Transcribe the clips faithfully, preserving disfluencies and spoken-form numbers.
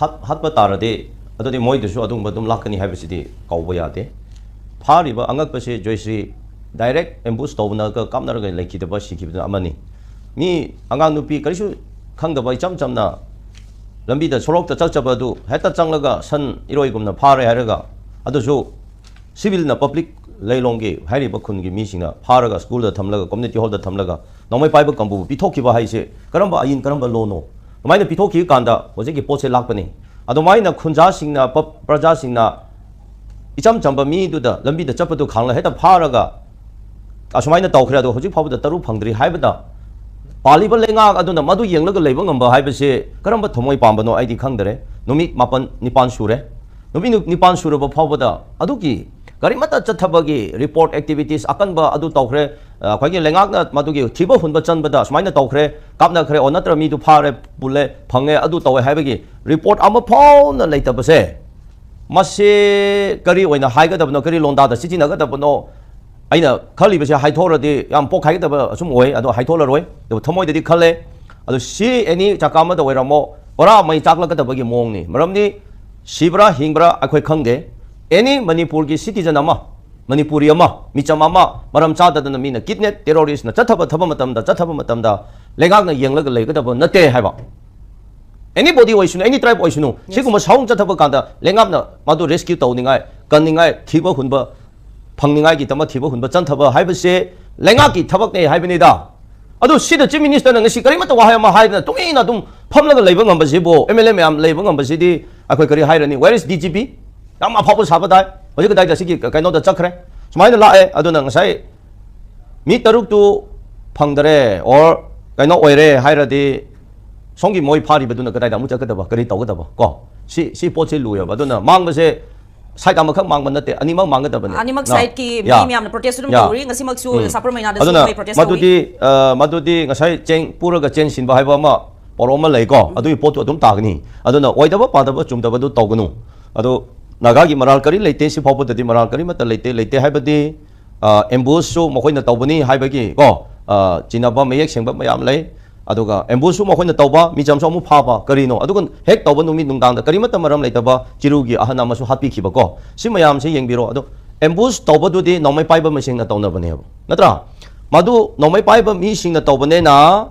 ꯍꯥꯠ- ꯍꯥꯠꯄ ꯇꯥꯔꯗꯤ, ꯑꯗꯨꯗꯤ ꯃꯣꯏꯗꯁꯨ ꯑꯗꯨꯒꯨꯝꯕ ꯑꯗꯨꯝ ꯂꯥꯛꯀꯅꯤ ꯍꯥꯏꯕꯁꯤꯗꯤ ꯀꯧꯕ ꯌꯥꯗꯦ꯫ ꯐꯥꯔꯤꯕ ꯑꯉꯛꯄꯁꯦ ꯖꯣꯏꯁ꯭ꯔꯤ direct ambush ꯇꯧꯅꯒ ꯀꯥꯞꯅꯔꯒ ꯂꯩꯈꯤꯗꯕ, ꯁꯤꯈꯤꯕꯗꯨꯅ ꯑꯃꯅꯤ꯫ ꯃꯤ ꯑꯉꯥꯡ ꯅꯨꯄꯤ ꯀꯔꯤꯁꯨ ꯈꯪꯗꯕ ꯏꯆꯝ ꯆꯝꯅ ꯂꯝꯕꯤꯗ ꯁꯣꯔꯣꯛꯇ ꯆꯠꯆꯕ ꯑꯗꯨ ꯍꯦꯛꯇ ꯆꯪꯂꯒ ꯁꯟ ꯏꯔꯣꯏꯒꯨꯝꯅ ꯐꯥꯔꯦ ꯍꯥꯏꯔꯒ, ꯑꯗꯨꯁꯨ civilꯅ, public, ꯂꯩꯂꯣꯡꯒꯤ ꯍꯥꯏꯔꯤꯕ ꯈꯨꯟꯒꯤ ꯃꯤꯁꯤꯡꯅ ꯐꯥꯔꯒ schoolꯗ ꯊꯝꯂꯒ, community hallꯗ ꯊꯝꯂꯒ ꯅꯣꯡꯃꯩ ꯄꯥꯏꯕ ꯀꯥꯡꯕꯨꯕꯨ ꯄꯤꯊꯣꯛꯈꯤꯕ ꯍꯥꯏꯁꯦ ꯀꯔꯝꯕ ꯑꯥꯏꯟ, ꯀꯔꯝꯕ lawꯅꯣ? ꯑꯗꯨꯃꯥꯏꯅ ꯄꯤꯊꯣꯛꯈꯤꯕ ꯀꯥꯟꯗ ꯍꯧꯖꯤꯛꯀꯤ ꯄꯣꯠꯁꯦ ꯂꯥꯛꯄꯅꯤ꯫ ꯑꯗꯨꯃꯥꯏꯅ ꯈꯨꯟꯖꯥꯁꯤꯡꯅ, ꯄ-, ꯄ꯭ꯔꯖꯥꯁꯤꯡꯅ ꯏꯆꯝ ꯆꯝꯕ ꯃꯤꯗꯨꯗ ꯂꯝꯕꯤꯗ ꯆꯠꯄꯗꯨ ꯈꯥꯡꯂ ꯍꯦꯛꯇ ꯐꯥꯔꯒ ꯑꯁꯨꯃꯥꯏꯅ ꯇꯧꯈ꯭ꯔꯦ, ꯑꯗꯣ ꯍꯧꯖꯤꯛ ꯐꯥꯎꯕꯗ ꯇꯔꯨꯛ ꯐꯪꯗ꯭ꯔꯤ ꯍꯥꯏꯕꯗ, ꯄꯥꯜꯂꯤꯕ ꯂꯩꯉꯥꯛ ꯑꯗꯨꯅ ꯃꯗꯨ ꯌꯦꯡꯂꯒ ꯂꯩꯕ ꯉꯝꯕ ꯍꯥꯏꯕꯁꯦ ꯀꯔꯝꯕ ꯊꯃꯣꯏ ꯄꯥꯝꯕꯅꯣ ꯑꯩꯗꯤ ꯈꯪꯗꯔꯦ꯫ ꯅꯨꯃꯤꯠ ꯃꯥꯄꯟ, ꯅꯤꯄꯥꯟ ꯁꯨꯔꯦ꯫ ꯅꯨꯃꯤꯠ ꯅꯨ-, ꯅꯤꯄꯥꯟ ꯁꯨꯔꯕ ꯐꯥꯎꯕꯗ ꯑꯗꯨꯒꯤ ꯀꯔꯤꯃꯠꯇ ꯆꯠꯊꯕꯒꯤ report, activities ꯑꯀꯟꯕ ꯑꯗꯨ ꯇꯧꯈ꯭ꯔꯦ, ꯑ, ꯑꯩꯈꯣꯏꯒꯤ ꯂꯩꯉꯥꯛꯅ ꯃꯗꯨꯒꯤ ꯊꯤꯕ ꯍꯨꯟꯕ ꯆꯟꯕꯗ ꯁꯨꯃꯥꯏꯅ ꯇꯧꯈ꯭ꯔꯦ, ꯀꯥꯞꯅꯈ꯭ꯔꯦ, ꯑꯣ ꯅꯠꯇ꯭ꯔ ꯃꯤꯗꯨ ꯐꯥꯔꯦ, ꯄꯨꯜꯂꯦ, ꯐꯪꯉꯦ, ꯑꯗꯨ ꯇꯧꯋꯦ ꯍꯥꯏꯕꯒꯤ report ꯑꯃ ꯐꯥꯎꯅ ꯂꯩꯇꯕꯁꯦ, ꯃꯁꯤ ꯀꯔꯤ ꯑꯣꯏꯅ ꯍꯥꯏꯒꯗꯕꯅꯣ, ꯀꯔꯤ ꯂꯣꯟꯗꯥꯗ ꯁꯤꯖꯤꯟꯅꯒꯗꯕꯅꯣ? ꯑꯩꯅ ꯈꯜꯂꯤꯕꯁꯦ ꯍꯥꯏꯊꯣꯛꯑꯗꯤ ꯌꯥꯝ ꯄꯣꯛꯈꯥꯏꯒꯗꯕ ꯑꯁꯨꯝ ꯑꯣꯏ, ꯑꯗꯣ ꯍꯥꯏꯊꯣꯛꯂꯔꯣꯏ꯫ ꯑꯗꯨꯕꯨ ꯊꯃꯣꯏꯗꯗꯤ ꯈꯜꯂꯦ꯫ ꯑꯗꯣ ꯁꯤ any ꯆꯀꯥ ꯑꯃꯗ ꯑꯣꯏꯔꯝꯃꯣ, ꯄꯨꯔꯥ ꯃꯩ ꯆꯥꯛꯂꯛꯀꯗꯕꯒꯤ ꯃꯑꯣꯡꯅꯤ꯫ ꯃꯔꯝꯗꯤ ꯁꯤꯕ꯭ꯔꯥ ꯍꯤꯡꯕ꯭ꯔꯥ ꯑꯩꯈꯣꯏ ꯈꯪꯗꯦ꯫ Any ꯃꯅꯤꯄꯨꯔꯒꯤ citizen ꯑꯃ, ꯃꯅꯤꯄꯨꯔꯤ ꯑꯃ, ꯃꯤꯆꯝ ꯑꯃ ꯃꯔꯝ ꯆꯥꯗꯗꯅ ꯃꯤꯅ kidnap, terroristꯅ ꯆꯠꯊꯕ, ꯊꯕ ꯃꯇꯝꯗ, ꯆꯠꯊꯕ ꯃꯇꯝꯗ ꯂꯩꯉꯥꯛꯅ ꯌꯦꯡꯂꯒ ꯂꯩꯒꯗꯕ ꯅꯠꯇꯦ ꯍꯥꯏꯕ꯫ Anybody ꯑꯣꯏꯁꯅꯨ, any tribe ꯑꯣꯏꯁꯅꯨ, ꯁꯤꯒꯨꯝꯕ ꯁꯥꯎꯡ ꯆꯠꯊꯕ ꯀꯥꯟꯗ ꯂꯩꯉꯥꯛꯅ ꯃꯗꯨ rescue ꯇꯧꯅꯤꯡꯉꯥꯏ, ꯀꯟꯅꯤꯡꯉꯥꯏ, ꯊꯤꯕ ꯍꯨꯟꯕ ꯐꯪꯅꯤꯡꯉꯥꯏꯒꯤꯗꯃꯛ ꯊꯤꯕ ꯍꯨꯟꯕ ꯆꯟꯊꯕ ꯍꯥꯏꯕꯁꯦ ꯂꯩꯉꯥꯛꯀꯤ ꯊꯕꯛꯅꯦ ꯍꯥꯏꯕꯅꯤꯗ꯫ ꯑꯗꯨ ꯁꯤꯗ Chief Ministerꯅ ꯉꯁꯤ ꯀꯔꯤꯃꯠꯇ ꯋꯥꯍꯩ ꯑꯃ ꯍꯥꯏꯗꯅ ꯇꯨꯃꯤꯟꯅ ꯑꯗꯨꯝ ꯐꯝꯂꯒ ꯂꯩꯕ ꯉꯝꯕꯁꯤꯕꯨ, MLA ꯃꯌꯥꯝ ꯂꯩꯕ ꯉꯝꯕꯁꯤꯗꯤ ꯑꯩꯈꯣꯏ ꯀꯔꯤ ꯍꯥꯏꯔꯅꯤ? Where is DGP? ꯌꯥꯝ ꯑꯐꯥꯎꯕ ꯁꯥꯕ ꯇꯥꯏ꯫ ꯍꯧꯖꯤꯛ ꯀꯗꯥꯏꯗ ꯁꯤꯒꯤ ꯀꯩꯅꯣꯗ ꯆꯠꯈ꯭ꯔꯦ? ꯁꯨꯃꯥꯏꯅ ꯂꯥꯛꯑꯦ, ꯑꯗꯨꯅ ꯉꯁꯥꯏ ꯃꯤ ꯇꯔꯨꯛꯇꯨ ꯐꯪꯗꯔꯦ or ꯀꯩꯅꯣ ꯑꯣꯏꯔꯦ ꯍꯥꯏꯔꯗꯤ, ꯁꯣꯝꯒꯤ ꯃꯣꯏ ꯐꯥꯔꯤꯕꯗꯨꯅ ꯀꯗꯥꯏꯗ ꯑꯃꯨꯛ ꯆꯠꯀꯗꯕ, ꯀꯔꯤ ꯇꯧꯒꯗꯕ? ꯀꯣ, ꯁꯤ, ꯁꯤ ꯄꯣꯠꯁꯤ ꯂꯨꯏꯌꯦꯕ꯫ ꯑꯗꯨꯅ ꯃꯥꯡꯕꯁꯦ side ꯑꯃꯈꯛ ꯃꯥꯡꯕ ꯅꯠꯇꯦ, ꯑꯅꯤꯃꯛ ꯃꯥꯡꯒꯗꯕꯅꯤ꯫ ꯑꯅꯤꯃꯛ ꯅ-, sideꯀꯤ ꯃꯤ ꯌꯥ꯫ ꯃꯌꯥꯝꯅ protest ꯑꯗꯨꯝ ꯌꯥ꯫ ꯇꯧꯔꯤ꯫ ꯉꯁꯤꯃꯛꯁꯨ ꯎꯝ꯫ ꯁꯥꯄ꯭ꯔ ꯃꯩꯅꯥꯗꯁꯨ ꯑꯗꯨꯅ ꯃꯣꯏ protest ꯇꯧꯔꯤ꯫ ꯃꯗꯨꯗꯤ, ꯑ, ꯃꯗꯨꯗꯤ ꯉꯁꯥꯏ ꯆꯦꯡ ꯄꯨꯔꯒ ꯆꯦꯟ ꯁꯤꯟꯕ ꯍꯥꯏꯕ ꯑꯃ ꯄꯥꯎꯔꯧ ꯑꯃ ꯂꯩꯀꯣ, ꯑꯗꯨꯒꯤ ꯄꯣꯠꯇꯨ ꯑꯗꯨꯝ ꯇꯥꯒꯅꯤ꯫ ꯑꯗꯨꯅ ꯑꯣꯏꯗꯕ ꯄꯥꯗꯕ ꯆꯨꯝꯗꯕꯗꯨ ꯇꯧꯒꯅꯨ꯫ ꯑꯗꯣ ꯅꯥꯒꯥꯒꯤ ꯃꯔꯥꯜ ꯀꯔꯤ ꯂꯩꯇꯦ, ꯁꯤ ꯐꯥꯎꯕꯗꯗꯤ ꯃꯔꯥꯜ ꯀꯔꯤꯃꯠꯇ ꯂꯩꯇꯦ, ꯂꯩꯇꯦ ꯍꯥꯏꯕꯗꯤ, ꯑ, ambushꯁꯨ ꯃꯈꯣꯏꯅ ꯇꯧꯕꯅꯤ ꯍꯥꯏꯕꯒꯤ ꯀꯣ, ꯑ, ꯆꯤꯡꯅꯕ ꯃꯌꯦꯛ ꯁꯦꯡꯕ ꯃꯌꯥꯝ ꯂꯩ꯫ ꯑꯗꯨꯒ ꯑꯦꯝꯕꯨꯁꯁꯨ ꯃꯈꯣꯏꯅ ꯇꯧꯕ, ꯃꯤꯆꯝꯁꯨ ꯑꯃꯨꯛ ꯐꯥꯕ, ꯀꯔꯤꯅꯣ? ꯑꯗꯨꯒ ꯍꯦꯛ ꯇꯧꯕ ꯅꯨꯃꯤꯠ ꯅꯨꯡꯗꯥꯡꯗ ꯀꯔꯤꯃꯠꯇ ꯃꯔꯝ ꯂꯩꯇꯕ ꯆꯤꯔꯨꯒꯤ ꯑꯍꯟ ꯑꯃꯁꯨ ꯍꯥꯠꯄꯤꯈꯤꯕꯀꯣ꯫ ꯁꯤ ꯃꯌꯥꯝꯁꯦ ꯌꯦꯡꯕꯤꯔꯣ꯫ ꯑꯗꯣ ꯑꯦꯝꯕꯨꯁ ꯇꯧꯕꯗꯨꯗꯤ ꯅꯣꯡꯃꯩ ꯄꯥꯏꯕ ꯃꯁꯤꯡꯅ ꯇꯧꯅꯕꯅꯦꯕ, ꯅꯠꯇ꯭ꯔꯥ? ꯃꯗꯨ ꯅꯣꯡꯃꯩ ꯄꯥꯏꯕ ꯃꯤꯁꯤꯡꯅ ꯇꯧꯕꯅꯦꯅ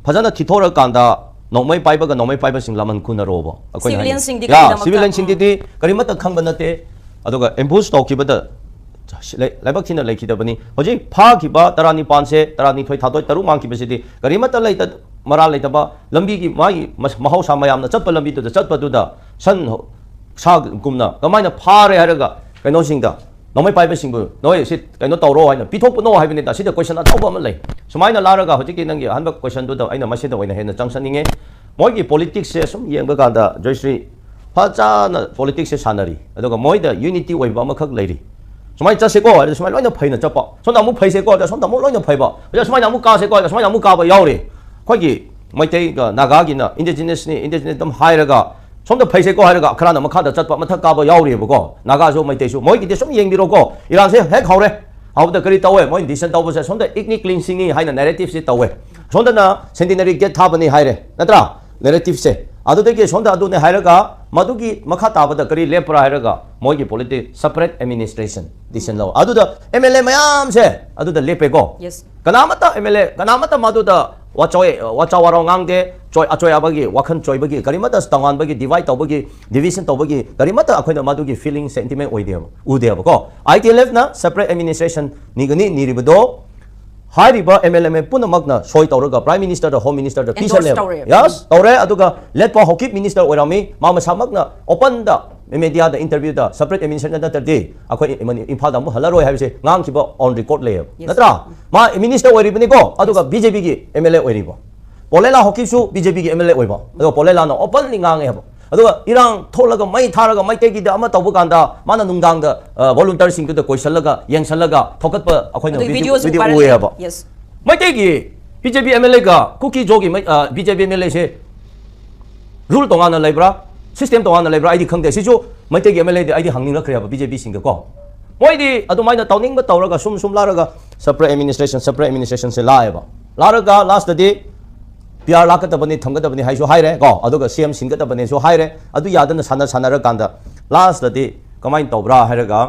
ꯐꯖꯅ ꯊꯤꯊꯣꯔꯀꯥꯟꯗ ꯅꯣꯡꯃꯩ ꯄꯥꯏꯕꯒ ꯅꯣꯡꯃꯩ ꯄꯥꯏꯕꯁꯤꯡ ꯂꯃꯟ ꯈꯨꯅꯔꯣꯕ꯫ ꯑꯩꯈꯣꯏꯅ ꯍꯥꯏꯅꯤꯡ-, Civilianꯁꯤꯡꯗꯤ ꯌꯥ, ꯀꯔꯤꯒꯤꯗꯃꯛꯇ? ꯁꯤꯚꯤꯂꯤꯌꯟꯁꯤꯡꯗꯨꯗꯤ ꯀꯔꯤꯃꯠꯇ ꯈꯪꯕ ꯅꯠꯇꯦ꯫ ꯑꯗꯨꯒ ꯑꯦꯝꯕꯨꯁ ꯇꯧꯈꯤꯕꯗ ꯂꯩ-, ꯂꯥꯏꯕꯛ ꯊꯤꯅ ꯂꯩꯈꯤꯗꯕꯅꯤ꯫ ꯍꯧꯖꯤꯛ ꯐꯥꯈꯤꯕ ꯇꯔꯥꯅꯤꯄꯥꯟꯁꯦ, ꯇꯔꯥꯅꯤꯊꯣꯏ ꯊꯥꯗꯣꯏ ꯇꯔꯨꯛ ꯃꯥꯡꯈꯤꯕꯁꯤꯗꯤ ꯀꯔꯤꯃꯠꯇ ꯂꯩꯇ-, ꯃꯔꯥꯜ ꯂꯩꯇꯕ ꯂꯝꯕꯤꯒꯤ ꯃꯥꯒꯤ ꯃꯁ-, ꯃꯍꯧꯁꯥ ꯃꯌꯥꯝꯅ ꯆꯠꯄ ꯂꯝꯕꯤꯗꯨꯗ ꯆꯠꯄꯗꯨꯗ ꯁꯟ ꯍꯣ-, ꯁꯥꯒꯨꯝꯅ ꯀꯃꯥꯏꯅ ꯐꯥꯔꯦ ꯍꯥꯏꯔꯒ ꯀꯩꯅꯣꯁꯤꯡꯗ, ꯅꯣꯡꯃꯩ ꯄꯥꯏꯕꯁꯤꯡꯕꯨ ꯅꯣꯏ ꯁꯤ ꯀꯩꯅꯣ ꯇꯧꯔꯣ ꯍꯥꯏꯅ ꯄꯤꯊꯣꯛꯄꯅꯣ ꯍꯥꯏꯕꯅꯤꯗ꯫ ꯁꯤꯗ ꯀꯣꯏꯁꯟ ꯑꯆꯧꯕ ꯑꯃ ꯂꯩ꯫ ꯁꯨꯃꯥꯏꯅ ꯂꯥꯛꯔꯒ ꯍꯧꯖꯤꯛꯀꯤ ꯅꯪꯒꯤ ꯑꯍꯥꯟꯕ ꯀꯣꯏꯁꯟꯗꯨꯗ ꯑꯩꯅ ꯃꯁꯤꯗ ꯑꯣꯏꯅ ꯍꯦꯟꯅ ꯆꯪꯁꯟꯅꯤꯡꯉꯦ꯫ ꯃꯣꯏꯒꯤ ꯄꯣꯂꯤꯇꯤꯛꯁꯁꯦ ꯁꯨꯝ ꯌꯦꯡꯕ ꯀꯥꯟꯗ, ꯖꯣꯏꯁ꯭ꯔꯤ, ꯐꯖꯅ ꯄꯣꯂꯤꯇꯤꯛꯁꯁꯦ ꯁꯥꯟꯅꯔꯤ, ꯑꯗꯨꯒ ꯃꯣꯏꯗ ꯌꯨꯅꯤꯇꯤ ꯑꯣꯏꯕ ꯑꯃꯈꯛ ꯂꯩꯔꯤ꯫ ꯁꯨꯃꯥꯏꯅ ꯆꯠꯁꯦꯀꯣ ꯍꯥꯏꯔꯗꯤ ꯁꯨꯃꯥꯏꯅ ꯂꯣꯏꯅ ꯐꯩꯅ ꯆꯠꯄ, ꯁꯣꯝꯗ ꯑꯃꯨꯛ ꯐꯩꯁꯦꯀꯣ ꯍꯥꯏꯔꯗꯤ ꯁꯣꯝꯗ ꯑꯃꯨꯛ ꯂꯣꯏꯅ ꯐꯩꯕ, ꯍꯧꯖꯤꯛ ꯁꯨꯃꯥꯏꯅ ꯑꯃꯨꯛ ꯀꯥꯁꯦꯀꯣ ꯍꯥꯏꯔꯗꯤ ꯁꯨꯃꯥꯏꯅ ꯑꯃꯨꯛ ꯀꯥꯕ ꯌꯥꯎꯔꯤ꯫ ꯑꯩꯈꯣꯏꯒꯤ ꯃꯩꯇꯩꯒ ꯅꯥꯒꯥꯒꯤꯅ ꯏꯟꯗꯤꯖꯤꯅꯁꯅꯤ, ꯏꯟꯗꯤꯖꯤꯅꯁ ꯑꯗꯨꯝ ꯍꯥꯏꯔꯒ ꯁꯣꯝꯗ ꯐꯩꯁꯦꯀꯣ ꯍꯥꯏꯔꯒ ꯈꯔꯅ ꯃꯈꯥꯗ ꯆꯠꯄ, ꯃꯊꯛ ꯀꯥꯕ ꯌꯥꯎꯔꯤꯕꯀꯣ꯫ ꯅꯥꯒꯥꯁꯨ ꯃꯩꯇꯩꯁꯨ꯫ ꯃꯣꯏꯒꯤꯗꯤ ꯁꯨꯝ ꯌꯦꯡꯕꯤꯔꯣꯀꯣ, ꯏꯔꯥꯟꯁꯦ ꯍꯦꯛ ꯍꯧꯔꯦ꯫ ꯍꯧꯕꯗ ꯀꯔꯤ ꯇꯧꯋꯦ? ꯃꯣꯏ decision ꯇꯧꯕꯁꯦ ꯁꯣꯝꯗ ethnic cleansingꯅꯤ ꯍꯥꯏꯅ narrativeꯁꯤ ꯇꯧꯋꯦ꯫ ꯁꯣꯝꯗꯅ centenary gate ꯊꯥꯕꯅꯤ ꯍꯥꯏꯔꯦ, ꯅꯠꯇ꯭ꯔꯥ? Narrativeꯁꯦ꯫ ꯑꯗꯨꯗꯒꯤ ꯁꯣꯝꯗ ꯑꯗꯨꯅꯦ ꯍꯥꯏꯔꯒ ꯃꯗꯨꯒꯤ ꯃꯈꯥ ꯇꯥꯕꯗ ꯀꯔꯤ ꯂꯦꯞꯄ꯭ꯔꯥ ꯍꯥꯏꯔꯒ ꯃꯣꯏꯒꯤ ꯄꯣꯂꯤꯇꯤꯛ separate administration decision ꯂꯧ꯫ ꯑꯗꯨꯗ MLA ꯃꯌꯥꯝꯁꯦ ꯑꯗꯨꯗ ꯂꯦꯞꯄꯦꯀꯣ꯫ Yes. ꯀꯅꯥꯃꯠꯇ MLA, ꯀꯅꯥꯃꯠꯇ ꯃꯗꯨꯗ ꯋꯥꯆꯣꯏ, ꯋꯥꯆꯥ ꯋꯥꯔꯥꯎ ꯉꯥꯡꯗꯦ, ꯆꯣꯏ, ꯑꯆꯣꯏ ꯑꯕꯒꯤ ꯋꯥꯈꯜ ꯆꯣꯏꯕꯒꯤ, ꯀꯔꯤꯃꯠꯇ ꯇꯣꯉꯥꯟꯕꯒꯤ, divide ꯇꯧꯕꯒꯤ, division ꯇꯧꯕꯒꯤ ꯀꯔꯤꯃꯠꯇ ꯑꯩꯈꯣꯏꯅ ꯃꯗꯨꯒꯤ feeling, sentiment ꯑꯣꯏꯗꯦꯕ, ꯎꯗꯦꯕꯀꯣ꯫ ITLFꯅ separate administration ꯅꯤꯒꯅꯤ ꯅꯤꯔꯤꯕꯗꯣ ꯍꯥꯏꯔꯤꯕ MLA ꯄꯨꯝꯅꯃꯛꯅ ꯁꯣꯏ ꯇꯧꯔꯒ Prime Ministerꯗ, Home Ministerꯗ Endorse ꯄꯤꯁꯜꯂꯦꯕ꯫ ꯇꯧꯔꯦꯕ꯫ Yes, ꯇꯧꯔꯦ꯫ ꯑꯗꯨꯒ ꯂꯦꯠꯄ ꯍꯧꯈꯤꯕ minister ꯑꯣꯏꯔꯝꯃꯤ, ꯃꯥ ꯃꯁꯥꯃꯛꯅ openꯗ mediaꯗ interviewꯗ separate administration ꯅꯠꯇ꯭ꯔꯗꯤ ꯑꯩꯈꯣꯏ ꯏꯝꯐꯥꯜꯗ ꯑꯃꯨꯛ ꯍꯜꯂꯔꯣꯏ ꯍꯥꯏꯕꯁꯦ ꯉꯥꯡꯈꯤꯕ on record ꯂꯩꯌꯦꯕ꯫ Yes. ꯅꯠꯇ꯭ꯔꯥ? ꯃꯥ minister ꯑꯣꯏꯔꯤꯕꯅꯤꯀꯣ, ꯑꯗꯨꯒ BJPꯒꯤ MLA ꯑꯣꯏꯔꯤꯕ꯫ ꯄꯣꯂꯦꯂꯥ ꯍꯣꯀꯤꯞꯁꯨ BJPꯒꯤ MLA ꯑꯣꯏꯕ꯫ ꯑꯗꯨꯒ ꯄꯣꯂꯦꯂꯥꯅ openly ꯉꯥꯡꯉꯦꯕ꯫ ꯑꯗꯨꯒ ꯏꯔꯥꯡ ꯊꯣꯛꯂꯒ ꯃꯩ ꯊꯥꯔꯒ ꯃꯩꯇꯩꯒꯤꯗ ꯑꯃ ꯇꯧꯕ ꯀꯥꯟꯗ ꯃꯥꯅ ꯅꯨꯡꯗꯥꯡꯗ, ꯑ, volunteerꯁꯤꯡꯗꯨꯗ ꯀꯣꯏꯁꯜꯂꯒ, ꯌꯦꯡꯁꯜꯂꯒ ꯊꯧꯒꯠꯄ ꯑꯩꯈꯣꯏꯅ ꯑꯗꯨꯒꯤ video, videoꯁꯨ video viral ꯎꯏꯌꯦꯕ꯫ Yes. ꯃꯩꯇꯩꯒꯤ BJP MLAꯒ ꯀꯨꯀꯤ ꯖꯣꯒꯤ ꯃꯩ-, ꯑ, BJP MLAꯁꯦ rule ꯇꯣꯉꯥꯟꯅ ꯂꯩꯕ꯭ꯔꯥ, system ꯇꯣꯉꯥꯟꯅ ꯂꯩꯕ꯭ꯔꯥ ꯑꯩꯗꯤ ꯈꯪꯗꯦ꯫ ꯁꯤꯁꯨ ꯃꯩꯇꯩꯒꯤ MLAꯗꯤ ꯑꯩꯗꯤ ꯍꯪꯅꯤꯡꯂꯛꯈ꯭ꯔꯦꯕ BJPꯁꯤꯡꯗꯀꯣ꯫ ꯃꯣꯏꯗꯤ ꯑꯗꯨꯃꯥꯏꯅ ꯇꯧꯅꯤꯡꯕ ꯇꯧꯔꯒ ꯁꯨꯝ ꯁꯨꯝ ꯂꯥꯛꯔꯒ separate administration, separate administrationꯁꯦ ꯂꯥꯛꯑꯦꯕ꯫ ꯂꯥꯛꯔꯒ lastꯇꯗꯤ ꯄꯤ ꯑꯥꯔ ꯂꯥꯛꯀꯗꯕꯅꯤ, ꯊꯝꯒꯗꯕꯅꯤ ꯍꯥꯏꯁꯨ ꯍꯥꯏꯔꯦ ꯀꯣ, ꯑꯗꯨꯒ ꯁꯤ ꯑꯦꯝ ꯁꯤꯟꯒꯗꯕꯅꯦꯁꯨ ꯍꯥꯏꯔꯦ꯫ ꯑꯗꯨ ꯌꯥꯗꯅ ꯁꯥꯟꯅ ꯁꯥꯟꯅꯔꯀꯥꯟꯗ ꯂꯥꯁꯇꯗꯤ ꯀꯃꯥꯏꯅ ꯇꯧꯕ꯭ꯔꯥ ꯍꯥꯏꯔꯒ,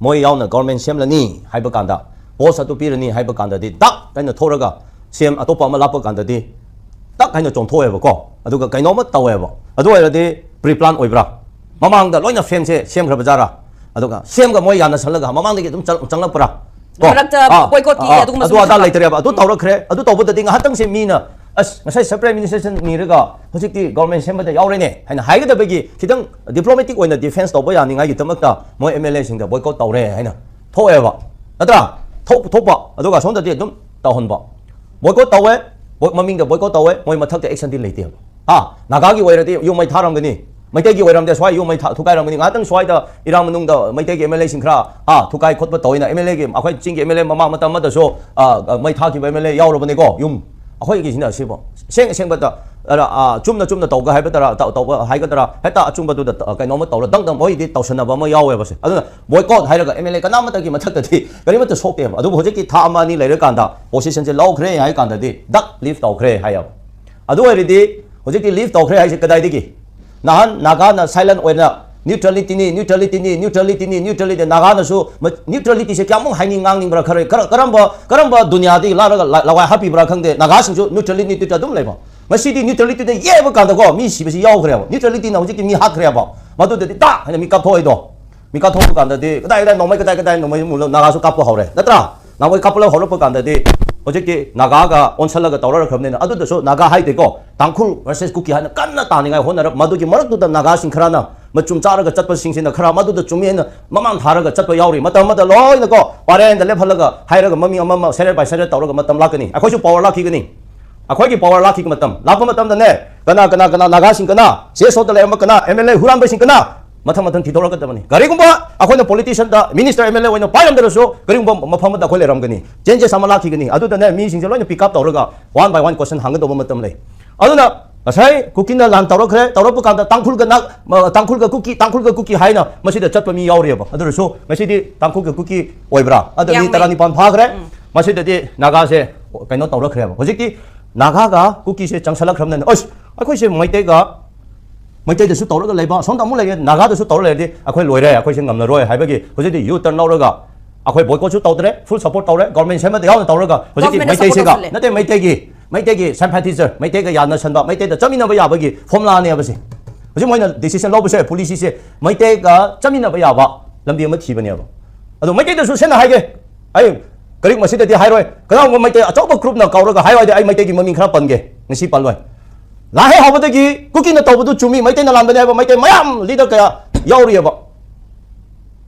ꯃꯣꯏ ꯌꯥꯎꯅ ꯒꯣꯔꯃꯦꯟ ꯁꯦꯝꯂꯅꯤ ꯍꯥꯏꯕ ꯀꯥꯟꯗ, ꯄꯣꯁ ꯑꯗꯨ ꯄꯤꯔꯅꯤ ꯍꯥꯏꯕ ꯀꯥꯟꯗꯗꯤ ꯗꯛ ꯍꯥꯏꯅ ꯊꯣꯛꯂꯒ ꯁꯤ ꯑꯦꯝ ꯑꯇꯣꯞꯄ ꯑꯃ ꯂꯥꯛꯄ ꯀꯥꯟꯗꯗꯤ ꯗꯛ ꯍꯥꯏꯅ ꯆꯣꯡꯊꯣꯛꯑꯦꯕꯀꯣ꯫ ꯑꯗꯨꯒ ꯀꯩꯅꯣꯝꯃ ꯇꯧꯋꯦꯕ꯫ ꯑꯗꯨ ꯑꯣꯏꯔꯗꯤ ꯄ꯭ꯔꯤ ꯄ꯭ꯂꯥꯟ ꯑꯣꯏꯕ꯭ꯔꯥ? ꯃꯃꯥꯡꯗ ꯂꯣꯏꯅ ꯐ꯭ꯔꯦꯝꯁꯦ ꯁꯦꯝꯈ꯭ꯔꯕ ꯖꯥꯔꯥ? ꯑꯗꯨꯒ ꯁꯦꯝꯒ ꯃꯣꯏ ꯌꯥꯟꯅꯁꯜꯂꯒ ꯃꯃꯥꯡꯗꯒꯤ ꯑꯗꯨꯝ ꯆꯪ- ꯆꯪꯂꯛꯄ꯭ꯔꯥ? ꯀꯣ? ꯃꯔꯛꯇ ꯑꯥ, boycott ꯀꯤ ꯑꯥ, ꯑꯗꯨꯒꯨꯝꯕꯁꯨ ꯑꯗꯨ ꯑꯗꯥ ꯂꯩꯇ꯭ꯔꯦ꯫ ꯂꯩꯇ꯭ꯔꯦꯕ꯫ ꯑꯗꯨ ꯇꯧꯔꯛꯈ꯭ꯔꯦ꯫ ꯑꯗꯨ ꯇꯧꯕꯗꯗꯤ ꯉꯥꯏꯍꯥꯛꯇꯪꯁꯦ ꯃꯤꯅ, "ꯑꯁ, ꯉꯁꯥꯏ separate administration ꯅꯤꯔꯒ ꯍꯧꯖꯤꯛꯇꯤ ꯒꯣꯔꯃꯦꯟ ꯁꯦꯝꯕꯗ ꯌꯥꯎꯔꯦꯅꯦ" ꯍꯥꯏꯅ ꯍꯥꯏꯒꯗꯕꯒꯤ ꯈꯤꯇꯪ ꯗꯤꯄ꯭ꯂꯣꯃꯦꯇꯤꯛ ꯑꯣꯏꯅ ꯗꯤꯐꯦꯟꯁ ꯇꯧꯕ ꯌꯥꯅꯤꯡꯉꯥꯏꯒꯤꯗꯃꯛꯇ ꯃꯣꯏ ꯑꯦꯝ ꯑꯦꯜ ꯑꯦꯁꯤꯡꯗ ꯕꯣꯏꯀꯣꯠ ꯇꯧꯔꯦ ꯍꯥꯏꯅ ꯊꯣꯛꯑꯦꯕ꯫ ꯅꯠꯇ꯭ꯔꯥ? ꯊꯣꯛ- ꯊꯣꯛꯄ꯫ ꯑꯗꯨꯒ ꯑꯁꯣꯝꯗꯗꯤ ꯑꯗꯨꯝ ꯇꯧꯍꯟꯕ꯫ ꯕꯣꯏꯀꯣꯠ ꯇꯧꯋꯦ, ꯕꯣꯏ- ꯃꯃꯤꯡꯗ ꯕꯣꯏꯀꯣꯠ ꯇꯧꯋꯦ, ꯃꯣꯏ ꯃꯊꯛꯇ ꯑꯦꯛꯁꯟꯗꯤ ꯂꯩꯇꯦꯕ꯫ ꯍꯥ, ꯅꯥꯒꯥꯒꯤ ꯑꯣꯏꯔꯗꯤ ꯌꯨꯝ ꯃꯩ ꯊꯥꯔꯝꯒꯅꯤ, ꯃꯩꯇꯩꯒꯤ ꯑꯣꯏꯔꯝꯗꯦ, ꯁ꯭ꯋꯥꯏ ꯌꯨꯝ ꯃꯩ ꯊꯥ- ꯊꯨꯒꯥꯏꯔꯝꯒꯅꯤ꯫ ꯉꯥꯏꯍꯥꯛꯇꯪ ꯁ꯭ꯋꯥꯏꯗ ꯏꯔꯥꯡ ꯃꯅꯨꯡꯗ ꯃꯩꯇꯩꯒꯤ ꯑꯦꯝ ꯑꯦꯜ ꯑꯦꯁꯤꯡ ꯈꯔ, ꯍꯥ, ꯊꯨꯀꯥꯏ ꯈꯣꯠꯄ ꯇꯧꯋꯤꯅ꯫ ꯑꯦꯝ ꯑꯦꯜ ꯑꯦꯒꯤ, ꯑꯩꯈꯣꯏ ꯆꯤꯡꯒꯤ ꯑꯦꯝ ꯑꯦꯜ ꯑꯦ ꯃꯃꯥꯡ ꯃꯇꯝ ꯑꯃꯗꯁꯨ, ꯑ, ꯑ, ꯃꯩ ꯊꯥꯈꯤꯕ ꯑꯦꯝ ꯑꯦꯜ ꯑꯦ ꯌꯥꯎꯔꯕꯅꯤꯀꯣ꯫ ꯌꯨꯝ ꯑꯩꯈꯣꯏꯒꯤꯁꯤꯅ ꯑꯁꯤꯕꯣ꯫ ꯑꯁꯦꯡ ꯑꯁꯦꯡꯕꯗ, ꯑ, ꯑ, ꯆꯨꯝꯅ ꯆꯨꯝꯅ ꯇꯧꯒ ꯍꯥꯏꯕꯗꯔ, ꯇꯧ- ꯇꯧꯕ ꯍꯥꯏꯒꯗ꯭ꯔꯥ, ꯍꯦꯛꯇ ꯑꯆꯨꯝꯕꯗꯨꯗ ꯇ- ꯀꯩꯅꯣꯝꯃ ꯇꯧꯔ ꯗꯪ ꯗꯪ ꯃꯣꯏꯗꯤ ꯇꯧꯁꯟꯅꯕ ꯑꯃ ꯌꯥꯎꯋꯦꯕ ꯁꯦ꯫ ꯑꯗꯨꯅ ꯕꯣꯏꯀꯣꯠ ꯍꯥꯏꯔꯒ ꯑꯦꯝ ꯑꯦꯜ ꯑꯦ ꯀꯅꯥꯃꯠꯇꯒꯤ ꯃꯊꯛꯇꯗꯤ ꯀꯔꯤꯃꯠꯇ ꯁꯣꯛꯇꯦꯕ꯫ ꯑꯗꯨꯕꯨ ꯍꯧꯖꯤꯛꯀꯤ ꯊꯥ ꯑꯃ ꯑꯅꯤ ꯂꯩꯔꯀꯥꯟꯗ ꯄꯣꯁꯤꯁꯟꯁꯦ ꯂꯧꯈ꯭ꯔꯦ ꯍꯥꯏ ꯀꯥꯟꯗꯗꯤ ꯗꯛ ꯂꯤꯐ ꯇꯧꯈ꯭ꯔꯦ ꯍꯥꯏꯌꯦꯕ꯫ ꯑꯗꯨ ꯑꯣꯏꯔꯗꯤ ꯍꯧꯖꯤꯛꯇꯤ ꯂꯤꯐ ꯇꯧꯈ꯭ꯔꯦ ꯍꯥꯏꯁꯦ ꯀꯗꯥꯏꯗꯒꯤ? ꯅꯍꯥꯟ ꯅꯥꯒꯥꯅ ꯁꯥꯏꯂꯦꯟ ꯑꯣꯏꯅ ꯅ꯭ꯌꯨꯇ꯭ꯔꯦꯂꯤꯇꯤꯅꯤ, ꯅ꯭ꯌꯨꯇ꯭ꯔꯦꯂꯤꯇꯤꯅꯤ, ꯅ꯭ꯌꯨꯇ꯭ꯔꯦꯂꯤꯇꯤꯅꯤ, ꯅ꯭ꯌꯨꯇ꯭ꯔꯦꯂꯤꯇꯤꯅꯤ, ꯅꯥꯒꯥꯅꯁꯨ ꯃ- ꯅ꯭ꯌꯨꯇ꯭ꯔꯦꯂꯤꯇꯤꯁꯦ ꯀꯌꯥꯃꯨꯛ ꯍꯥꯏꯅꯤꯡ ꯉꯥꯡꯅꯤꯡꯕ꯭ꯔꯥ? ꯈꯔ, ꯈꯔ, ꯀꯔꯝꯕ, ꯀꯔꯝꯕ ꯗꯨꯅꯤꯌꯥꯗꯒꯤ ꯂꯥꯛꯂꯒ ꯂ- ꯂꯋꯥꯏ ꯍꯥꯞꯄꯤꯕ꯭ꯔꯥ ꯈꯪꯗꯦ, ꯅꯥꯒꯥꯁꯤꯡꯁꯨ ꯅ꯭ꯌꯨꯇ꯭ꯔꯦꯂꯤꯇꯤꯗ ꯑꯗꯨꯝ ꯂꯩꯕ꯫ ꯉꯁꯤꯗꯤ ꯅ꯭ꯌꯨꯇ꯭ꯔꯦꯂꯤꯇꯤꯗ ꯌꯦꯛꯑꯕ ꯀꯥꯟꯗꯀꯣ ꯃꯤ ꯁꯤꯕꯁꯤ ꯌꯥꯎꯈ꯭ꯔꯦꯕ꯫ ꯅ꯭ꯌꯨꯇ꯭ꯔꯦꯂꯤꯇꯤꯅ ꯍꯧꯖꯤꯛꯇꯤ ꯃꯤ ꯍꯥꯠꯈ꯭ꯔꯦꯕ꯫ ꯃꯗꯨꯗꯗꯤ ꯇꯥ ꯍꯥꯏꯅ ꯃꯤ ꯀꯥꯞꯊꯣꯛꯏꯗꯣ꯫ ꯃꯤ ꯀꯥꯞꯊꯣꯛꯄ ꯀꯥꯟꯗꯗꯤ ꯀꯗꯥꯏ ꯀꯗꯥꯏ ꯅꯣꯡꯃꯩ, ꯀꯗꯥꯏ ꯀꯗꯥꯏ ꯅꯣꯡꯃꯩ ꯃꯨꯜꯂ ꯅꯥꯒꯥꯁꯨ ꯀꯥꯞꯄ ꯍꯧꯔꯦ, ꯅꯠꯇ꯭ꯔꯥ? ꯅꯣꯡꯃꯩ ꯀꯥꯞꯄ ꯍꯧꯔꯛꯄ ꯀꯥꯟꯗꯗꯤ ꯍꯧꯖꯤꯛꯇꯤ ꯅꯥꯒꯥꯒ ꯑꯣꯟꯁꯜꯂꯒ ꯇꯧꯔꯛꯈ꯭ꯔꯕꯅꯤꯅ, ꯑꯗꯨꯗꯁꯨ ꯅꯥꯒꯥ ꯍꯥꯏꯗꯦꯀꯣ, ꯇꯥꯡꯈꯨꯜ versus ꯀꯨꯀꯤ ꯍꯥꯏꯅ ꯀꯟꯅ ꯇꯥꯅꯤꯡꯉꯥꯏ ꯍꯣꯠꯅꯔꯛ꯫ ꯃꯗꯨꯒꯤ ꯃꯔꯛꯇꯨꯗ ꯅꯥꯒꯥꯁꯤꯡ ꯈꯔꯅ ꯃꯆꯨꯝ ꯆꯥꯔꯒ ꯆꯠꯄꯁꯤꯡꯁꯤꯅ ꯈꯔ ꯃꯗꯨꯗ ꯆꯨꯝꯃꯤ ꯍꯥꯏꯅ ꯃꯃꯥꯡ ꯊꯥꯔꯒ ꯆꯠꯄ ꯌꯥꯎꯔꯤ꯫ ꯃꯇꯝ ꯑꯃꯗ ꯂꯣꯏꯅꯀꯣ ꯄꯔꯦꯡꯗ ꯂꯦꯞꯍꯜꯂꯒ ꯍꯥꯏꯔꯒ ꯃꯃꯤꯡ ꯑꯃ ꯑꯃ ꯁꯦꯔꯦꯠ ꯕꯥꯏ ꯁꯦꯔꯦꯠ ꯇꯧꯔꯒ ꯃꯇꯝ ꯂꯥꯛꯀꯅꯤ꯫ ꯑꯩꯈꯣꯏꯁꯨ ꯄꯋꯥꯔ ꯂꯥꯛꯈꯤꯒꯅꯤ꯫ ꯑꯩꯈꯣꯏꯒꯤ ꯄꯋꯥꯔ ꯂꯥꯛꯈꯤꯕ ꯃꯇꯝ ꯂꯥꯛꯄ ꯃꯇꯝꯗꯅꯦ, ꯀꯅꯥ ꯀꯅꯥ ꯀꯅꯥ ꯅꯥꯒꯥꯁꯤꯡ ꯀꯅꯥ, ꯁꯤ ꯑꯦꯁ ꯑꯣꯗ ꯂꯩꯔꯝꯕ ꯀꯅꯥ, ꯑꯦꯝ ꯑꯦꯜ ꯑꯦ ꯍꯨꯔꯥꯟꯕꯁꯤꯡ ꯀꯅꯥ, ꯃꯊꯪ ꯃꯊꯪ ꯊꯤꯗꯣꯔꯛꯀꯗꯕꯅꯤ꯫ ꯀꯔꯤꯒꯨꯝꯕ ꯑꯩꯈꯣꯏꯅ ꯄꯣꯂꯤꯇꯤꯁꯤꯌꯟꯗ, ꯃꯤꯅꯤꯁꯇꯔ, ꯑꯦꯝ ꯑꯦꯜ ꯑꯦ ꯑꯣꯏꯅ ꯄꯥꯏꯔꯝꯗ꯭ꯔꯁꯨ, ꯀꯔꯤꯒꯨꯝꯕ ꯃꯐꯝ ꯑꯃꯗ ꯑꯩꯈꯣꯏ ꯂꯩꯔꯝꯒꯅꯤ꯫ ꯆꯦꯟꯖꯦꯁ ꯑꯃ ꯂꯥꯛꯈꯤꯒꯅꯤ꯫ ꯑꯗꯨꯗꯅꯦ ꯃꯤꯁꯤꯡꯁꯦ ꯂꯣꯏꯅ ꯄꯤꯛ ꯑꯞ ꯇꯧꯔꯒ ꯋꯥꯟ ꯕꯥꯏ ꯋꯥꯟ ꯀꯣꯏꯁꯟ ꯍꯪꯒꯗꯧꯕ ꯃꯇꯝ ꯂꯩ꯫ ꯑꯗꯨꯅ ꯉꯁꯥꯏ ꯀꯨꯀꯤꯅ ꯂꯥꯟ ꯇꯧꯔꯛꯈ꯭ꯔꯦ, ꯇꯧꯔꯛꯄ ꯀꯥꯟꯗ ꯇꯥꯡꯈꯨꯜꯒ ꯅꯥ-, ꯃ-, ꯇꯥꯡꯈꯨꯜꯒ ꯀꯨꯀꯤ, ꯇꯥꯡꯈꯨꯜꯒ ꯀꯨꯀꯤ ꯍꯥꯏꯅ ꯃꯁꯤꯗ ꯆꯠꯄ ꯃꯤ ꯌꯥꯎꯔꯤꯑꯕ꯫ ꯑꯗꯨ ꯑꯣꯏꯔꯁꯨ ꯉꯁꯤꯗꯤ ꯇꯥꯡꯈꯨꯜꯒ ꯀꯨꯀꯤ ꯑꯣꯏꯕ꯭ꯔꯥ? ꯑꯗ ꯃꯤ ꯌꯥꯝꯃꯦ꯫ ꯇꯔꯥꯅꯤꯄꯥꯟ ꯐꯥꯈ꯭ꯔꯦ꯫ ꯃꯁꯤꯗꯗꯤ ꯅꯥꯒꯥꯁꯦ ꯀꯩꯅꯣ ꯇꯧꯔꯛꯈ꯭ꯔꯦꯕ꯫ ꯍꯧꯖꯤꯛꯇꯤ ꯅꯥꯒꯥꯒ ꯀꯨꯀꯤꯁꯦ ꯆꯪꯁꯜꯂꯛꯈ꯭ꯔꯕꯅꯤꯅ, ꯑꯁ, ꯑꯩꯈꯣꯏꯁꯦ ꯃꯩꯇꯩꯒ, ꯃꯩꯇꯩꯗꯁꯨ ꯇꯧꯔꯒ ꯂꯩꯕ, ꯁꯣꯝꯗ ꯑꯃꯨꯛ ꯂꯩꯔꯦ, ꯅꯥꯒꯥꯗꯁꯨ ꯇꯧꯔ ꯂꯩꯔꯗꯤ ꯑꯩꯈꯣꯏ ꯂꯣꯏꯔꯦ, ꯑꯩꯈꯣꯏꯁꯦ ꯉꯝꯂꯔꯣꯏ ꯍꯥꯏꯕꯒꯤ ꯍꯧꯖꯤꯛꯇꯤ ꯌꯨ ꯇꯔꯟ ꯂꯧꯔꯒ ꯑꯩꯈꯣꯏ ꯕꯣꯏꯀꯣꯠꯁꯨ ꯇꯧꯗ꯭ꯔꯦ, ꯐꯨꯜ ꯁꯄꯣꯔꯠ ꯇꯧꯔꯦ, ꯒꯣꯔꯃꯦꯟ ꯁꯦꯝꯕꯗ ꯌꯥꯎꯅ ꯇꯧꯔꯒ ꯍꯧꯖꯤꯛꯇꯤ ꯒꯣꯔꯃꯦꯟꯗ ꯃꯩꯇꯩꯁꯤꯒ ꯁꯄꯣꯔꯠ ꯇꯧꯁꯜꯂꯦ꯫ ꯅꯠꯇꯦ, ꯃꯩꯇꯩꯒꯤ, ꯃꯩꯇꯩꯒꯤ ꯁꯦꯝꯄꯥꯊꯤꯖꯔ, ꯃꯩꯇꯩꯒ ꯌꯥꯅꯁꯟꯕ, ꯃꯩꯇꯩꯗ ꯆꯠꯃꯤꯟꯅꯕ ꯌꯥꯕꯒꯤ ꯐꯣꯔꯃꯨꯂꯥꯅꯦꯕꯁꯦ꯫ ꯍꯧꯖꯤꯛ ꯃꯣꯏꯅ ꯗꯤꯁꯤꯖꯟ ꯂꯧꯕꯁꯦ, ꯄꯣꯂꯤꯁꯤꯁꯦ ꯃꯩꯇꯩꯒ ꯆꯠꯃꯤꯟꯅꯕ ꯌꯥꯕ ꯂꯝꯕꯤ ꯑꯃ ꯊꯤꯕꯅꯦꯕ꯫ ꯑꯗꯣ ꯃꯩꯇꯩꯗꯁꯨ ꯁꯦꯡꯅ ꯍꯥꯏꯒꯦ, ꯑꯩ ꯀꯔꯤꯒꯨꯝꯕ ꯁꯤꯗꯗꯤ ꯍꯥꯏꯔꯣꯏ, ꯀꯅꯥꯒꯨꯝꯕ ꯃꯩꯇꯩ ꯑꯆꯧꯕ ꯒ꯭ꯔꯨꯞꯅ ꯀꯧꯔꯒ ꯍꯥꯏꯔꯣ ꯍꯥꯏꯗꯤ ꯑꯩ ꯃꯩꯇꯩꯒꯤ ꯃꯃꯤꯡ ꯈꯔ ꯄꯟꯒꯦ, ꯉꯁꯤ ꯄꯜꯂꯣꯏ꯫ ꯂꯥꯟ ꯍꯦꯛ ꯍꯧꯕꯗꯒꯤ ꯀꯨꯀꯤꯅ ꯇꯧꯕꯗꯨ ꯆꯨꯝꯃꯤ, ꯃꯩꯇꯩꯅ ꯂꯥꯟꯕꯅꯦ ꯍꯥꯏꯕ ꯃꯩꯇꯩ ꯃꯌꯥꯝ ꯂꯤꯗꯔ ꯀꯌꯥ ꯌꯥꯎꯔꯤꯑꯕ꯫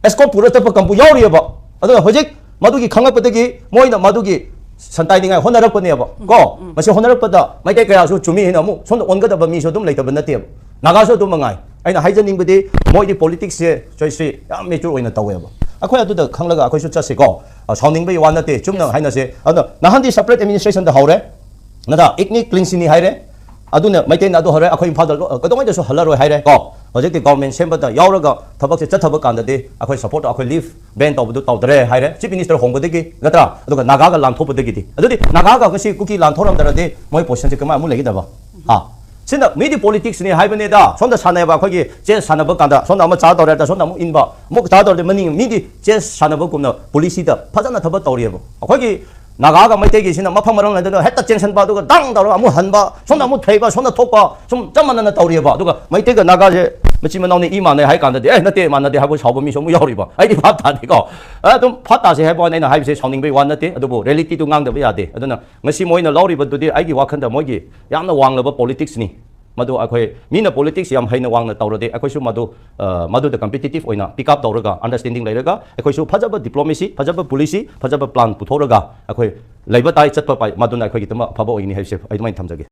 ꯑꯦꯁꯀꯣꯔꯠ ꯄꯨꯔ ꯆꯠꯄ ꯀꯥꯡꯕꯨ ꯌꯥꯎꯔꯤꯑꯕ꯫ ꯑꯗꯨꯅ ꯍꯧꯖꯤꯛ ꯃꯗꯨꯒꯤ ꯈꯪꯂꯛꯄꯗꯒꯤ ꯃꯣꯏꯅ ꯃꯗꯨꯒꯤ ꯁꯟꯇꯥꯏꯅꯤꯡꯉꯥꯏ ꯍꯣꯠꯅꯔꯛꯄꯅꯦꯕ꯫ ꯀꯣ, ꯃꯁꯤ ꯍꯣꯠꯅꯔꯛꯄꯗ ꯃꯩꯇꯩ ꯀꯌꯥꯁꯨ ꯆꯨꯝꯃꯤ ꯍꯥꯏꯅ ꯑꯃꯨꯛ ꯁꯣꯝꯗ ꯑꯣꯟꯒꯗꯕ ꯃꯤꯁꯨ ꯑꯗꯨꯝ ꯂꯩꯇꯕ ꯅꯠꯇꯦꯕ꯫ ꯅꯥꯒꯥꯁꯨ ꯑꯗꯨꯝ ꯃꯉꯥꯏ꯫ ꯑꯩꯅ ꯍꯥꯏꯖꯅꯤꯡꯕꯗꯤ ꯃꯣꯏꯗꯤ ꯄꯣꯂꯤꯇꯤꯛꯁꯁꯦ ꯆꯣꯏꯁꯁꯤ ꯌꯥꯝ ꯃꯦꯆꯨꯔ ꯑꯣꯏꯅ ꯇꯧꯋꯦꯕ꯫ ꯑꯩꯈꯣꯏ ꯑꯗꯨꯗ ꯈꯪꯂꯒ ꯑꯩꯈꯣꯏꯁꯨ ꯆꯠꯁꯤꯀꯣ꯫ ꯑ, ꯁꯥꯎꯅꯤꯡꯕꯒꯤ ꯋꯥ ꯅꯠꯇꯦ, ꯆꯨꯝꯅ ꯍꯥꯏꯅꯁꯦ꯫ ꯑꯗꯣ ꯅꯍꯥꯟꯗꯤ ꯁꯦꯄꯔꯦꯠ ꯑꯦꯗꯃꯤꯅꯤꯁꯇ꯭ꯔꯦꯁꯟꯗ ꯍꯧꯔꯦ, ꯅꯠꯇ꯭ꯔꯥ? ꯏꯊꯅꯤꯛ ꯀ꯭ꯂꯤꯟꯁꯤꯅꯤ ꯍꯥꯏꯔꯦ꯫ ꯑꯗꯨꯅ ꯃꯩꯇꯩꯅ ꯑꯗꯨ ꯍꯧꯔꯦ, ꯑꯩꯈꯣꯏ ꯏꯝꯐꯥꯜꯗ ꯂꯣ-, ꯀꯩꯗꯧꯉꯩꯗꯁꯨ ꯍꯜꯂꯔꯣꯏ ꯍꯥꯏꯔꯦ ꯀꯣ꯫ ꯍꯧꯖꯤꯛꯇꯤ ꯒꯣꯔꯃꯦꯟ ꯁꯦꯝꯕꯗ ꯌꯥꯎꯔꯒ ꯊꯕꯛꯁꯦ ꯆꯠꯊꯕ ꯀꯥꯟꯗꯗꯤ ꯑꯩꯈꯣꯏ ꯁꯄꯣꯔꯠ, ꯑꯩꯈꯣꯏ ꯂꯤꯐ ꯕꯦꯟ ꯇꯧꯕꯗꯨ ꯇꯧꯗꯔꯦ ꯍꯥꯏꯔꯦ, ꯆꯤꯐ ꯃꯤꯅꯤꯁꯇꯔ ꯍꯣꯡꯕꯗꯒꯤ, ꯅꯠꯇ꯭ꯔꯥ? ꯑꯗꯨꯒ ꯅꯥꯒꯥꯒ ꯂꯥꯟꯊꯣꯛꯄꯗꯒꯤꯗꯤ꯫ ꯑꯗꯨꯗꯤ ꯅꯥꯒꯥꯒ ꯉꯁꯤ ꯀꯨꯀꯤ ꯂꯥꯟꯊꯣꯛꯔꯝꯗꯔꯗꯤ ꯃꯣꯏ ꯄꯣꯖꯤꯁꯟꯁꯦ ꯀꯃꯥꯏ ꯑꯃꯨꯛ ꯂꯩꯒꯗꯕ? ꯍꯥ? ꯁꯤꯅ ꯃꯤꯗꯤ ꯄꯣꯂꯤꯇꯤꯛꯁꯅꯤ ꯍꯥꯏꯕꯅꯤꯗ, ꯁꯣꯝꯗ ꯁꯥꯟꯅꯩꯕ ꯑꯩꯈꯣꯏꯒꯤ ꯆꯦꯁ ꯁꯥꯟꯅꯕ ꯀꯥꯟꯗ ꯁꯣꯝꯗ ꯑꯃ ꯆꯥ ꯇꯧꯔꯦ, ꯁꯣꯝꯗ ꯑꯃꯨꯛ ꯏꯟꯕ, ꯑꯃꯨꯛ ꯆꯥ ꯇꯧꯔꯗꯤ ꯃꯅꯤꯡ ꯃꯤꯗꯤ ꯆꯦꯁ ꯁꯥꯟꯅꯕꯒꯨꯝꯅ ꯄꯣꯂꯤꯁꯤꯗ ꯐꯖꯅ ꯊꯕꯛ ꯇꯧꯔꯤꯑꯕ꯫ ꯑꯩꯈꯣꯏꯒꯤ ꯅꯥꯒꯥꯒ ꯃꯩꯇꯩꯒꯤꯁꯤꯅ ꯃꯐꯝ ꯃꯔꯝ ꯂꯩꯗꯅ ꯍꯦꯛꯇ ꯆꯦꯟꯁꯟꯕ, ꯑꯗꯨꯒ ꯗꯪ ꯇꯧꯔꯒ ꯑꯃꯨꯛ ꯍꯟꯕ, ꯁꯣꯝꯗ ꯑꯃꯨꯛ ꯊꯩꯕ, ꯁꯣꯝꯗ ꯊꯣꯛꯄ, ꯁꯨꯝ ꯆꯞ ꯃꯥꯟꯅꯅ ꯇꯧꯔꯤꯑꯕ꯫ ꯑꯗꯨꯒ ꯃꯩꯇꯩꯒ ꯅꯥꯒꯥꯁꯦ ꯃꯆꯤꯟ ꯃꯅꯥꯎꯅꯤ, ꯏ ꯃꯥꯟꯅꯩ ꯍꯥꯏ ꯀꯥꯟꯗꯗꯤ, "ꯑꯦ, ꯅꯠꯇꯦ, ꯃꯥꯟꯅꯗꯦ" ꯍꯥꯏꯕ ꯁꯥꯎꯕ ꯃꯤꯁꯨ ꯑꯃꯨꯛ ꯌꯥꯎꯔꯤꯕ꯫ ꯑꯩꯗꯤ ꯚꯥꯞ ꯇꯥꯗꯦꯀꯣ꯫ ꯑꯗꯨꯝ ꯚꯥꯞ ꯇꯥꯁꯦ ꯍꯥꯏꯕ ꯋꯥꯅꯤ, ꯑꯩꯅ ꯍꯥꯏꯕꯁꯦ ꯁꯥꯎꯅꯤꯡꯕꯒꯤ ꯋꯥ ꯅꯠꯇꯦ, ꯑꯗꯨꯕꯨ ꯔꯤꯌꯦꯂꯤꯇꯤꯗꯨ ꯉꯥꯡꯗꯕ ꯌꯥꯗꯦ꯫ ꯑꯗꯨꯅ ꯉꯁꯤ ꯃꯣꯏꯅ ꯂꯧꯔꯤꯕꯗꯨꯗꯤ ꯑꯩꯒꯤ ꯋꯥꯈꯜꯗ ꯃꯣꯏꯒꯤ ꯌꯥꯝꯅ ꯋꯥꯡꯂꯕ ꯄꯣꯂꯤꯇꯤꯛꯁꯅꯤ꯫ ꯃꯗꯨ ꯑꯩꯈꯣꯏ ꯃꯤꯅ ꯄꯣꯂꯤꯇꯤꯛꯁ ꯌꯥꯝ ꯍꯩꯅ ꯋꯥꯡꯅ ꯇꯧꯔꯗꯤ ꯑꯩꯈꯣꯏꯁꯨ ꯃꯗꯨ, ꯑ, ꯃꯗꯨꯗ ꯀꯝꯄꯤꯇꯤꯇꯤꯞ ꯑꯣꯏꯅ ꯄꯤꯛ ꯑꯞ ꯇꯧꯔꯒ, ꯑꯟꯗꯔꯁ꯭ꯇꯦꯟꯗꯤꯡ ꯂꯩꯔꯒ, ꯑꯩꯈꯣꯏꯁꯨ ꯐꯖꯕ ꯗꯤꯄ꯭ꯂꯣꯃꯦꯁꯤ, ꯐꯖꯕ ꯄꯣꯂꯤꯁꯤ, ꯐꯖꯕ ꯄ꯭ꯂꯥꯟ ꯄꯨꯊꯣꯛꯂꯒ ꯑꯩꯈꯣꯏ ꯂꯩꯕ ꯇꯥꯏ, ꯆꯠꯄ ꯄꯥꯏ, ꯃꯗꯨꯅ ꯑꯩꯈꯣꯏꯒꯤꯗꯃꯛ ꯑꯐꯕ ꯑꯣꯏꯒꯅꯤ ꯍꯥꯏꯕꯁꯦ ꯑꯩ ꯑꯗꯨꯃꯥꯏꯅ ꯊꯝꯖꯒꯦ꯫